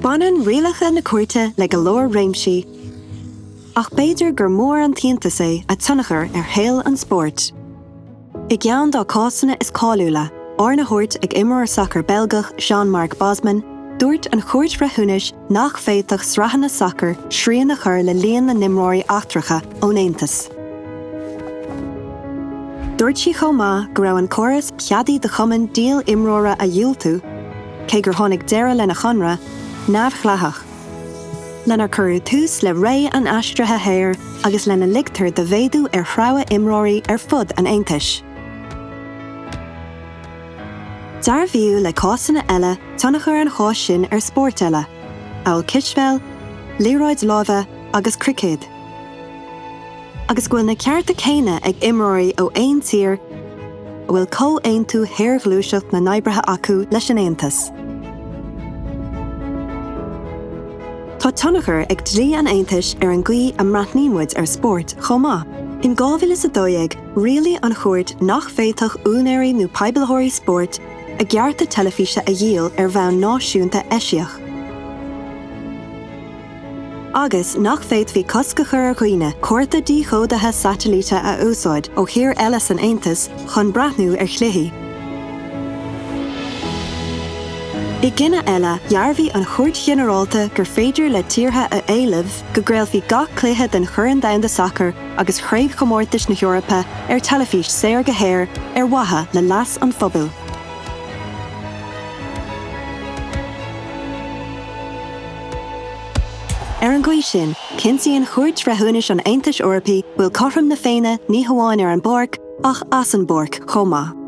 Baineann rialacha na cúirte le go leor réimsí, ach b'fhéidir gur mór an t-iontas é a tionchar ar shaol an spóirt. I gceann dá cásanna is cáiliúla, arna thabhairt ag imreoir sacair Beilgeach Jean-Marc Bosman, dúirt an Chúirt Bhreithiúnais nach bhféadfadh sraitheanna sacair srian a chur le líon na n-imreoirí eachtracha ón Aontas. Dúirt sí chomh maith go raibh an córas cheadaigh do chumann díol imreora a dhiúltú, cé gur tháinig deireadh lena chonradh, neamhdhleathach. Lenar cuireadh tús le ré an aistrithe shaoir agus lena ligtear do mhéadú ar shreabhadh imreoirí ar fud an Aontais. Dearbhaíodh le cásanna eile tionchar an cháis sin ar spóirt eile, amhail cispheil, liathróid láimhe agus cruicéad. Agus go bhfuil na cearta céanna ag imreoirí ó aon tír a bhfuil Comhaontú Shaorghluaiseacht na nOibrithe acu leis an Aontas. Tá tionchar ag dlí an Aontais ar an gcaoi a mbreathnaíonn muid ar spórt chomh maith. In 2012, rialaigh an Chúirt nach bhféadfadh úinéirí nó poiblitheoirí spóirt a gcearta teilifíse a dhíol ar bhonn náisiúnta eisiach. agus nach bhféadfaí cosc a chur ar dhaoine cárta díchódaithe satailíte a úsáid ó thír eile san Aontas chun breathnú ar chluichí. I gcinneadh eile, dhearbhaigh an Chúirt Ghinearálta gur féidir le tíortha a éileamh go gcraolfaí gach cluiche den Chorn Domhanda Sacair agus Chraobhchomórtais na hEorpa ar teilifís saor go haer ar mhaithe le leas an phobail. Ar an gcaoi sin, cinntíonn Cúirt Bhreithiúnais an Aontais Eorpaigh go bhfuil cothrom na Féinne ní hamháin ar an bpáirc, ach as an bpáirc chomh maith.